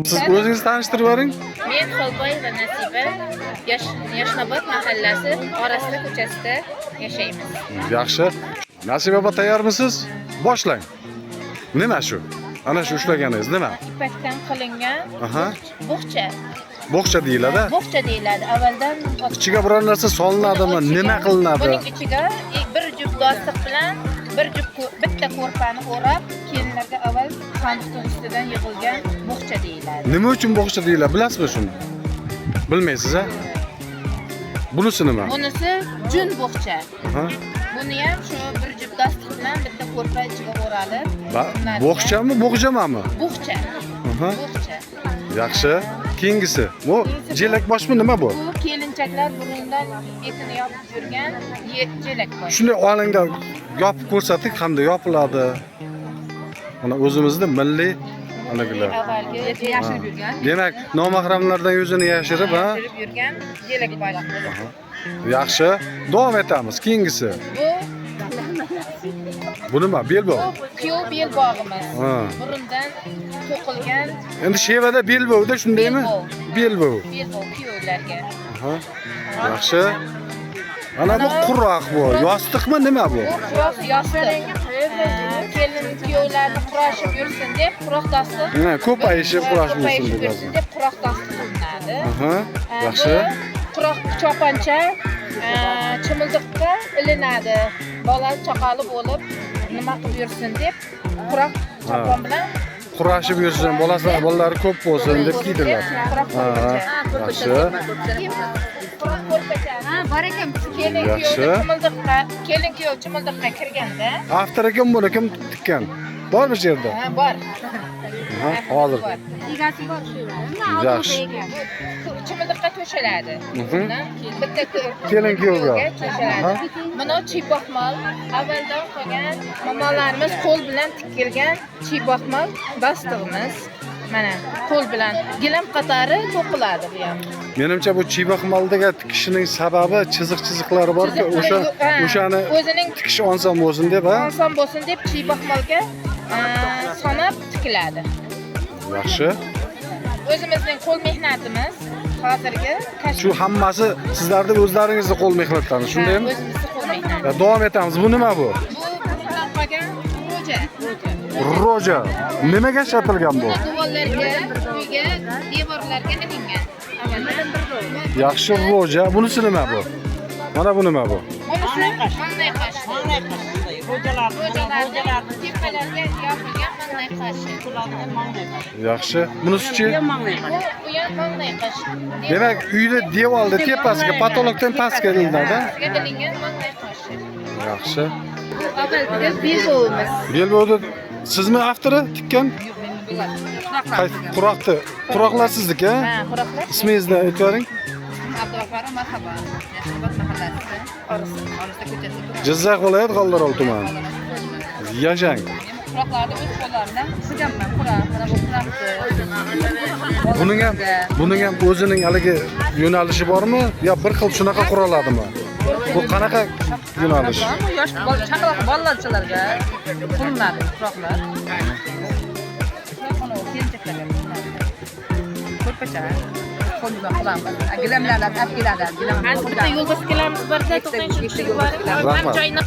Siz o'zingizni tanishtirib yuboring. Men Xolboyeva Nasiba, Yashnobod mahallasi Orasta ko'chasida yashaymiz. Yaxshi. Nasiba opa, tayyormisiz? Boshlang. Nima shu? Ana shu ushlaganingiz nima? Ipakdan qilingan bo'xcha. Bo'xcha deyiladi. Bo'xcha deyiladi. Avvaldan Ichiga biror narsa solinadimi? Nima qilinadi? Buning ichiga bir juft dostiq bilan bir juft bitta ko'rpani o'rab, kelinlarga avval sandiqning ustidan yig'ilgan bo'xcha deyiladi. Nima uchun bo'xcha deyiladi? Bilasizmi shuni? Bilmaysiz, a? Bunisi nima? Bunisi jun bo'xcha. Buni ham shu bir juft dostiq bilan bitta ko'rpa ichiga o'ralib, Bo'xchami, bo'g'jamami? Bo'xcha. Bo'xcha. Yaxshi. Keyingisi. Bu jelakboshmi, nima bu? Bu kelinchaklar burundan betini yopib yurgan jelakbosh. Shunday olingda yopib ko'rsating, hamda yopiladi. Mana o'zimizni milliy anagilar. Avvalgi Yashirib yurgan. Demak, nomahramlardan yuzini yashirib, ha? Yashirib yurgan jelakbosh. Yaxshi. Davom etamiz. Keyingisi. Bu nima? Belbog'. Bu kuyov belbog'imiz. Burundan to'qilgan. Endi shevada belbog'da shundaymi? Belbog'. Belbog' kuyovlarga. Yaxshi. Mana bu quroq bu. Yostiqmi, nima bu? Bu quroq yostiq. Kelin kuyovlarni qurashib yursin deb quroq dostiq. Ha, ko'payishib qurashib Ko'payishib yursin deb. yursin deb quroq dostiq qilinadi. Yaxshi. Bu quroq choponcha chimildiqqa ilinadi. Bola chaqali bo'lib nima qilib yursin deb quroq chopon bilan Qurashib yursin, bolasi, bolalari ko'p bo'lsin deb kiydilar. Quroq ko'rpacha. Yaxshi. Quroq ko'rpacha. Ha, bor ekan. Kelin Yaxshi. kuyovni chimildiqqa, kelin kuyov chimildiqqa kirganda, Avtori kim buni? Kim tikkan? Bormi shu yerda? Ha, bor. Hozir. Bor. Egasi bor shu yerda. Yaxshi. Chimildiqqa to'shaladi. Bitta Kelin kuyovga. to'shaladi. Buni chiyboqmol avvaldan qolgan momolarimiz qo'l bilan tikilgan chiyboqmol dastig'imiz. Mana qo'l bilan gilam qatori to'qiladi bu ham. Menimcha bu chiyboqmoldagi tikishining sababi chiziq-chiziqlari borku, o'sha o'shani o'zining tikish oson bo'lsin deb, ha? Oson bo'lsin deb chiyboqmolga sanab tikiladi. Yaxshi. O'zimizning qo'l mehnatimiz hozirgi Shu hammasi sizlarning o'zlaringizning qo'l mehnatlaringiz, shundaymi? O'zimizning qo'l mehnatimiz. Davom etamiz. Bu nima bu? Bu burundan qolgan ro'ja. Ro'ja. Nimaga ishlatilgan bu? Devorlarga, uyga, devorlarga ilingan. Yaxshi ro'ja. Bunisi nima bu? Mana bu nima bu? Bunisi manday qash. Ro'jalarni tepalarga yopilgan manday qashi. Yaxshi. Bunisi-chi? Bu ham manday qash. Demak, uyda devorni tepasiga, patologdan pastga ilinadi. Pastga ilingan manday qashi. Yaxshi. Bu avvalgi belbog'imiz. Belbog'ni sizmi avtori tikkan? Quroqni. Quroqlar sizniki, ha? Ha, quroqlar. Ismingizni aytib bering. Abdug'affor marhabo. Yashnobod mahallasida Orista ko'chasida. Jizzax viloyat G'allarol tumani. Yashang. Quroqlarni o'z qo'llarimdan qilganman. Quroq, mana bu quroqni. Buning ham o'zining haligi yo'nalishi bormi? Yo bir xil shunaqa quraladimi? Bu qanaqa yo'nalish? Bu yosh chaqaloq bolalarchalarga qilinadi quroqlar. Kelinchaklarga qilinadi. Ko'rpacha qo'l bilan qilamiz. Gilamlardan olib keladi. Bitta yo'ldosh gilamimiz borda, to'xtang, shu Ikkita yo'ldosh Ham Rahmat. joyini